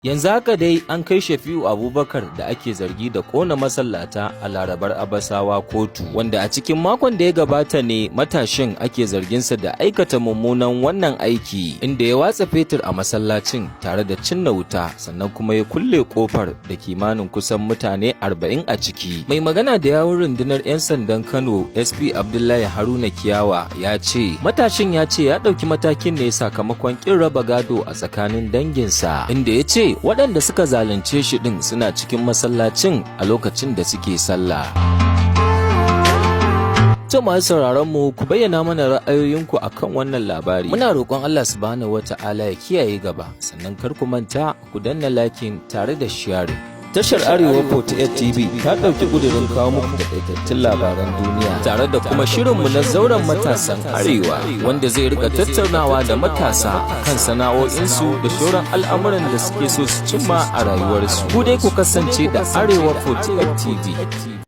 Yanzu haka dai an kai Shafi'u Abubakar da ake zargi da kona masallata a Larabar Abasawa kotu, wanda a cikin makon da ya gabata ne matashin ake zarginsa da aikata mummunan wannan aiki, inda ya watsa fetur a masallacin tare da cinna wuta, sannan kuma ya kulle kofar da kimanin kusan mutane 40 a ciki. Mai magana da yawun rundunar 'yan sandan Kano, SP Abdullahi Haruna Kiyawa, ya ce matashin ya ce ya ɗauki matakin ne sakamakon ƙin raba gado a tsakanin danginsa, inda ya ce waɗanda suka zalunce shi ɗin suna cikin masallacin a lokacin da suke sallah. To, masu sauraron mu, ku bayyana mana ra'ayoyinku akan wannan labari. Muna roƙon Allah Subhanahu wata'ala ya kiyaye gaba, sannan kar ku manta ku danna liking tare da sharing. Tashar Arewa 48 TV ta ɗauki ƙudurin kawo muku taƙaitattun labaran duniya tare da kuma shirinmu na Zauren Matasan Arewa, wanda zai rika tattaunawa da matasa kan sana'o'insu da shauran al'amuran da suke so su cimma a rayuwarsu. Ku dai ku kasance da Arewa 48 TV.